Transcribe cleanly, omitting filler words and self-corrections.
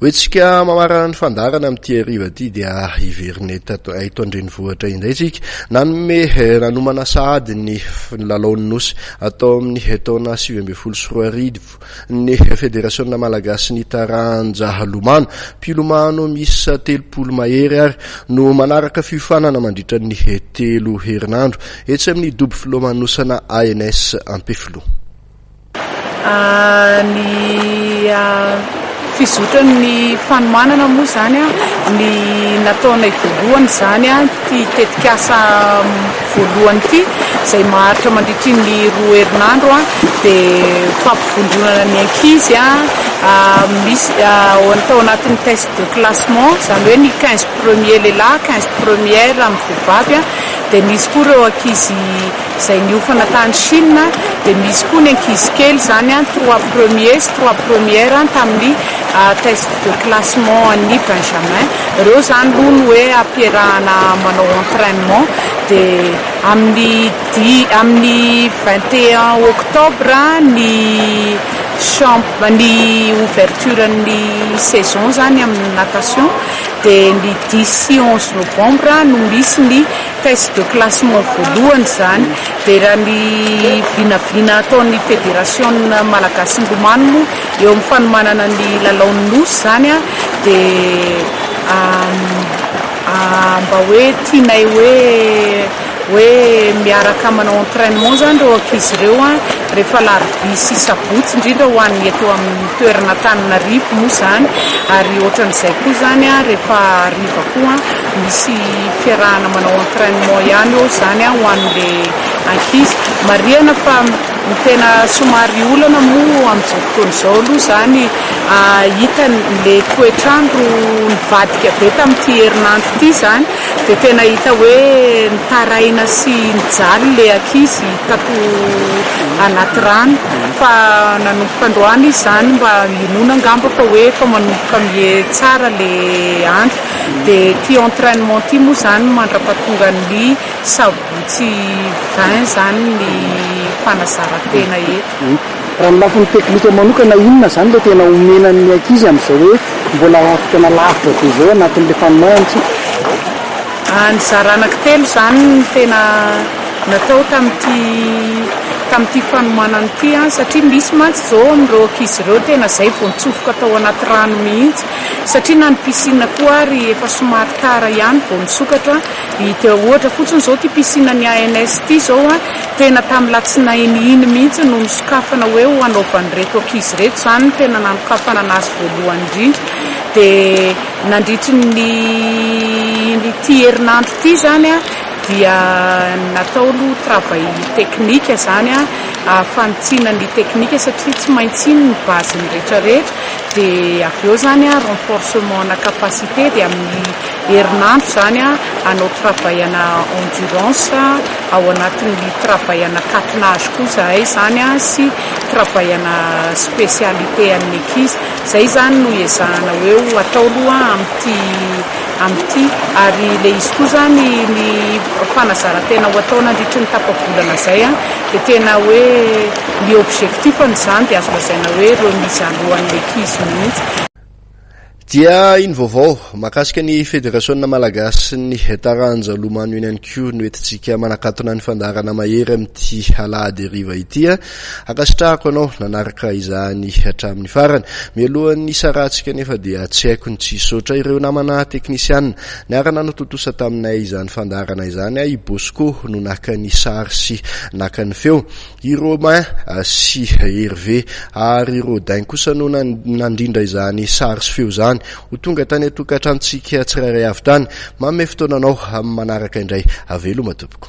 Hoentsika mamarana ny fandaharana amin'ity hariva ity dia hiverina eto eto an-drenivohitra indray isika. Nanome nanomana sahady ny lalaon'ny Nosy atao amin'ny taona 2019 ny Federasiona Malagasy ny taranja lomano. Mpilomano miisa 30 mahery ary no manaraka fiofanana mandritra ny telo herinandro etsy amin'ny dobo filomanosana ANS Ampefiloha. Ny fizotran'ny fanomanana moa izany, ny nataonay voalohany izany ity tetikasa voalohany ity izay maharitra mandritry ny roa herinandro dia fampivondronana ny ankizy misy tao anatin'ny test de classement izany hoe ny quinze premiers lehilahy, quinze premières amin'ny vehivavy dia nisy koa ireo ankizy izay niofana tany Chine dia misy koa ny ankizy kely izany an, trois premiers sy trois premières tamin'ny test de classement an'ny Benjamin. Ireo izany aloha no hoe ampiarahana manao entrainement dia amin'ny di amin'ny 21 octobre ny champ ny ouverture ny saison izany amin'ny natation dia ny dix sy onze novembre no misy ny Test de classement voalohany izany dia raha ny vinavina ataon'ny federasiona malagasin'ny lomano moa eo amin'ny fanomanana ny lalaon'ny nosy izany dia mba hoe tianay hoe hoe miaraka manao entrainement izany ireo ankizy ireo rehefa alarobia sy sabotsy indrindra ho an'ny eto amin'ny toerana Antananarivo moa izany ary ohatran'izay koa izany rehefa hariva koa Misy fiarahana manao entrainement ihany eo izany ho an'le ankizy. Marihana fa ny tena somary olana moa amin'izao fotoana izao aloha izany hita le toetr'andro nivadika be tamin'ity herinandro ity izany dia tena hita hoe nitaraina sy nijaly le ankizy tato anaty rano fa nanomboka androany izy izany mba inoana angamba fa hoe efa manomboka mihe tsara le andro. Dia ity entrainement ity moa izany mandra-pahatongan'ny sabotsy 20 izany ny fanazaran-tena eto. Raha ny lafiny teknika manokana, inona izany ilay tena omena ny ankizy amin'izao hoe mbola fotoana lavitra be izao anatin'ilay fanomanana isika? Nizara anankitelo izany ny tena natao tamin'ity tamin'ity fanomanana ity satria misy mantsy izao amin'ireo ankizy ireo tena izay vao nitsofoka tao anaty rano mihitsy. Satria na ny piscine koa ary efa somary tara ihany vao nisokatra, dia ohatra fotsiny izao ity piscine ny ANS ity izao an, tena tamin'ny latsinainy iny mihitsy no nosokafana hoe ho hanaovan'ireto ankizy ireto izany no tena nanokafana anazy voalohany indrindra, dia nandritry ny ity herinandro ity izany an dia natao aloha travail technique izany an, fanitsiana ny teknika satria tsy maintsy iny ny base ny rehetra rehetra. Dia avy eo izany an, renforcement ana capacité dia amin'ny herinandro izany an, hanao travail ana endurance ao anatin'ny travail ana catenage koa izahay izany an, sy travail ana spécialité an'ny ankizy. Izay izany no ezahana hoe ho atao aloha amin'ity amin'ity. Ary ilay izy koa izany ny fanazaran-tena ho atao nandritry ny tapa-bolana izay an, dia tena hoe ny objectif-ny izany dia azo lazaina hoe remise à l'eau an'ny ankizy mihitsy. Dia iny vaovao mahakasika ny Federasiona Malagasin'ny taranja lomano iny ihany koa no entintsika manakatona ny fandaharana mahery amin'ity alahady hariva ity. Ankasitrahako anao nanaraka izany hatramin'ny farany. Mialohan'ny hisarahantsika anefa dia tsy haiko ny tsy hisaotra ireo namana teknisianina Niara-nanatontosa taminay izany fandaharana izany i Bosco no naka ny sary sy naka ny feo. I Romain sy Hervé ary Rodin kosa no nandrindra izany sary sy feo izany ho tonga tany an-tokantranontsika tsirairay avy tany. Manome fotoana anao amin'ny manaraka indray. Veloma tompoko.